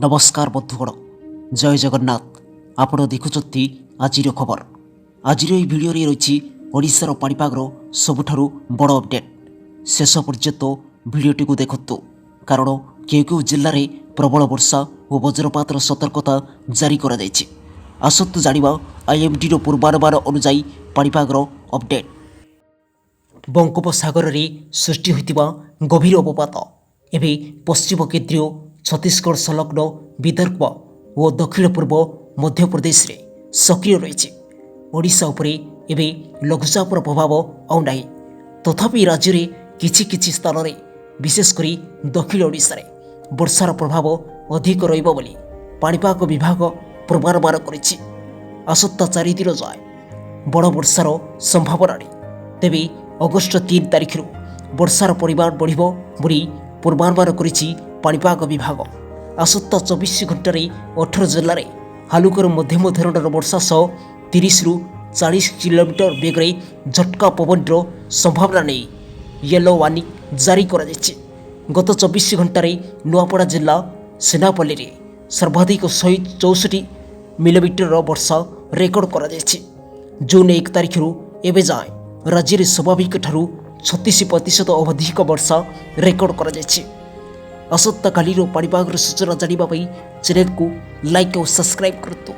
ନମସ୍କାର ବନ୍ଧୁଗଣ, ଜୟ ଜଗନ୍ନାଥ। ଆପଣ ଦେଖୁଛନ୍ତି ଆଜିର ଖବର। ଆଜିର ଏହି ଭିଡ଼ିଓରେ ରହିଛି ଓଡ଼ିଶାର ପାଣିପାଗର ସବୁଠାରୁ ବଡ଼ ଅପଡ଼େଟ୍। ଶେଷ ପର୍ଯ୍ୟନ୍ତ ଭିଡ଼ିଓଟିକୁ ଦେଖନ୍ତୁ, କାରଣ କେଉଁ କେଉଁ ଜିଲ୍ଲାରେ ପ୍ରବଳ ବର୍ଷା ଓ ବଜ୍ରପାତର ସତର୍କତା ଜାରି କରାଯାଇଛି। ଆସନ୍ତୁ ଜାଣିବା ଆଇଏମ୍ଡିର ପୂର୍ବାନୁମାନ ଅନୁଯାୟୀ ପାଣିପାଗର ଅପଡ଼େଟ୍। ବଙ୍ଗୋପସାଗରରେ ସୃଷ୍ଟି ହୋଇଥିବା ଗଭୀର ଅବପାତ ଏବେ ପଶ୍ଚିମ କେନ୍ଦ୍ରୀୟ ଛତିଶଗଡ଼ ସଂଲଗ୍ନ ବିଦର୍ଭ ଓ ଦକ୍ଷିଣ ପୂର୍ବ ମଧ୍ୟପ୍ରଦେଶରେ ସକ୍ରିୟ ରହିଛି। ଓଡ଼ିଶା ଉପରେ ଏବେ ଲଘୁଚାପର ପ୍ରଭାବ ଆଉ ନାହିଁ। ତଥାପି ରାଜ୍ୟରେ କିଛି କିଛି ସ୍ଥାନରେ, ବିଶେଷ କରି ଦକ୍ଷିଣ ଓଡ଼ିଶାରେ ବର୍ଷାର ପ୍ରଭାବ ଅଧିକ ରହିବ ବୋଲି ପାଣିପାଗ ବିଭାଗ ପୂର୍ବାନୁମାନ କରିଛି। ଆସନ୍ତା 4 ଦିନ ଯାଏଁ ବଡ଼ ବର୍ଷାର ସମ୍ଭାବନା ନାହିଁ। ତେବେ ଅଗଷ୍ଟ 3 ତାରିଖରୁ ବର୍ଷାର ପରିମାଣ ବଢ଼ିବ ବୋଲି ପୂର୍ବାନୁମାନ କରିଛି ପାଣିପାଗ ବିଭାଗ। ଆସନ୍ତା 24 ଘଣ୍ଟାରେ 18 ଜିଲ୍ଲାରେ ହାଲୁକାରୁ ମଧ୍ୟମ ଧରଣର ବର୍ଷା ସହ 30ରୁ 40 କିଲୋମିଟର ବେଗରେ ଝଟକା ପବନର ସମ୍ଭାବନା ନେଇ ୟେଲୋ ୱାର୍ଣ୍ଣିଂ ଜାରି କରାଯାଇଛି। ଗତ 24 ଘଣ୍ଟାରେ ନୂଆପଡ଼ା ଜିଲ୍ଲା ସିନାପଲ୍ଲୀରେ ସର୍ବାଧିକ 164 ମିଲିମିଟରର ବର୍ଷା ରେକର୍ଡ କରାଯାଇଛି। ଜୁନ୍ 1 ତାରିଖରୁ ଏବେ ଯାଏଁ ରାଜ୍ୟରେ ସ୍ୱାଭାବିକଠାରୁ 36% ଅଧିକ ବର୍ଷା ରେକର୍ଡ କରାଯାଇଛି। ଆସନ୍ତାକାଲିର ପାଣିପାଗର ସୂଚନା ଜାଣିବା ପାଇଁ ଚ୍ୟାନେଲକୁ ଲାଇକ୍ ଓ ସବସ୍କ୍ରାଇବ୍ କରନ୍ତୁ।